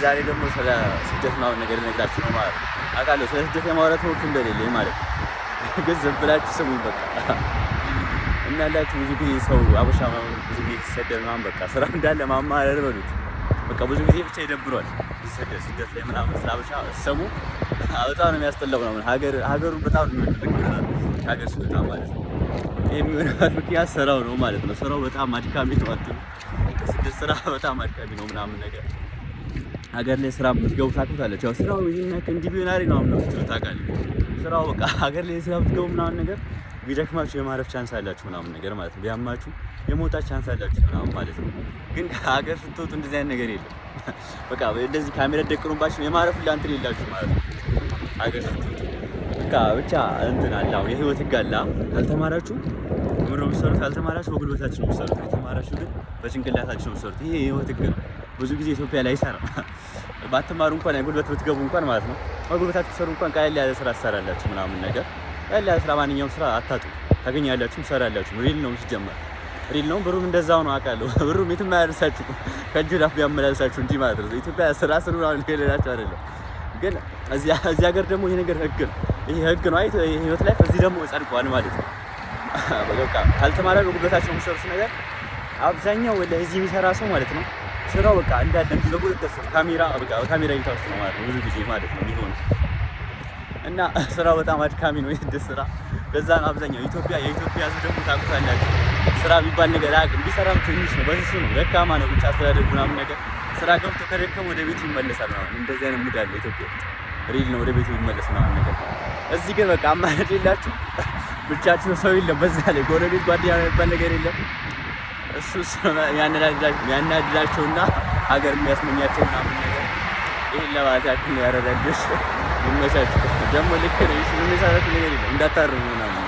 ዛሬ ደግሞ ስለ ስደት ምናምን ነገር ልነግራችሁ ነው ማለት ነው። አውቃለሁ ስለ ስደት የማውራት መብቱ እንደሌለኝ ማለት ነው። ግን ዝም ብላችሁ ስሙኝ በቃ። እና ያላችሁ ብዙ ጊዜ ሰው አበሻ ምናምን ብዙ ጊዜ ሲሰደድ ምናምን በቃ ስራ እንዳለ ማማረር በሉት። በቃ ብዙ ጊዜ ብቻ ይደብሯል ሲሰደድ፣ ስደት ላይ ምናምን ስለ አበሻ ሰሙ በጣም ነው የሚያስጠላው ምናምን። ሀገሩን በጣም ነው የሚወድ ሀገር ሲወጣ ማለት ነው። የሚሆንበት ምክንያት ስራው ነው ማለት ነው። ስራው በጣም አድካሚ ነው። አትሉ ስደት ስራ በጣም አድካሚ ነው ምናምን ነገር። ሀገር ላይ ስራ የምትገቡ ታውቁታላችሁ። ያው ስራው ይሄን ያክል እንዲህ ቢሆን አሪፍ ነው ምናምን የምትሉት ታውቃለህ። ስራው በቃ ሀገር ላይ ስራ ብትገቡ ምናምን ነገር ቢደክማችሁ የማረፍ chance አላችሁ ምናምን ነገር ማለት ነው። ቢያማችሁ የመውጣት chance አላችሁ ምናምን ማለት ነው። ግን ከሀገር ስትወጡ እንደዚህ አይነት ነገር የለም። በቃ እንደዚህ ካሜራ ደቅኑባችሁ የማረፍ ሁላ እንትን የላችሁ ማለት ነው። ሀገር ስትወጡ በቃ ብቻ እንትን አለ፣ አሁን የህይወት ህግ አለ። ካልተማራችሁ ምንድን ነው የምትሰሩት? ካልተማራችሁ በጉልበታችሁ ነው የምትሰሩት። ከተማራችሁ ግን በጭንቅላታችሁ ነው የምትሰሩት። ይሄ የህይወት ህግ ነው። ብዙ ጊዜ ኢትዮጵያ ላይ አይሰራም። ባትማሩ እንኳን የጉልበት ብትገቡ እንኳን ማለት ነው፣ በጉልበታችሁ ትሰሩ እንኳን ቀለል ያለ ስራ ትሰራላችሁ ምናምን ነገር። ቀለል ያለ ስራ፣ ማንኛውም ስራ አታጡ፣ ታገኛላችሁ፣ ትሰራላችሁ። Real ነው ሲጀመር፣ real ነው። ብሩም እንደዛው ነው አውቃለሁ። ብሩም የትም አያደርሳችሁ ከእጅ ወደ አፍ ቢያመላልሳችሁ እንጂ ማለት ነው። ኢትዮጵያ ስራ ስሩ ምናምን ሌላችሁ አይደለም። ግን እዚህ ሀገር ደግሞ ይሄ ነገር ህግ ነው። ይሄ ህግ ነው። አይ ህይወት ላይ እዚህ ደግሞ ጸድቋል ማለት ነው። በቃ ካልተማረ በጉልበታችሁ የምትሰሩት ነገር አብዛኛው ወደ እዚህ የሚሰራ ሰው ማለት ነው፣ ስራው በቃ እንዳለ እንዲህ በቁጥጥር ስር ካሜራ፣ በቃ ካሜራ እይታ ውስጥ ነው ማለት ነው ብዙ ጊዜ ማለት ነው የሚሆነው። እና ስራው በጣም አድካሚ ነው የስደት ስራ። ለዛ ነው አብዛኛው ኢትዮጵያ፣ የኢትዮጵያ ህዝብ ደግሞ ታውቁታላችሁ፣ ስራ የሚባል ነገር አያውቅም። ቢሰራም ትንሽ ነው፣ በስሱ ነው፣ ደካማ ነው ብቻ አስተዳደግ ምናምን ነገር። ስራ ገብቶ ከደከም ወደ ቤቱ ይመለሳል ምናምን። እንደዚህ አይነት mood አለ ኢትዮጵያ ውስጥ፣ real ነው፣ ወደ ቤቱ ይመለስ ምናምን ነገር። እዚህ ግን በቃ አማራጭ የላችሁ፣ ብቻችሁ፣ ሰው የለም። በዛ ላይ ጎረቤት ጓደኛ የሚባል ነገር የለም። እሱ የሚያናድዳቸውና ሀገር የሚያስመኛቸው ምናምን ነገር። ይህን ለማለት ያክል ነው። ያረዳጆች ይመቻችሁ። ደግሞ ልክ ነው። ምንም የሰራችሁ ነገር የለም፣ እንዳታርሙ ምናምን።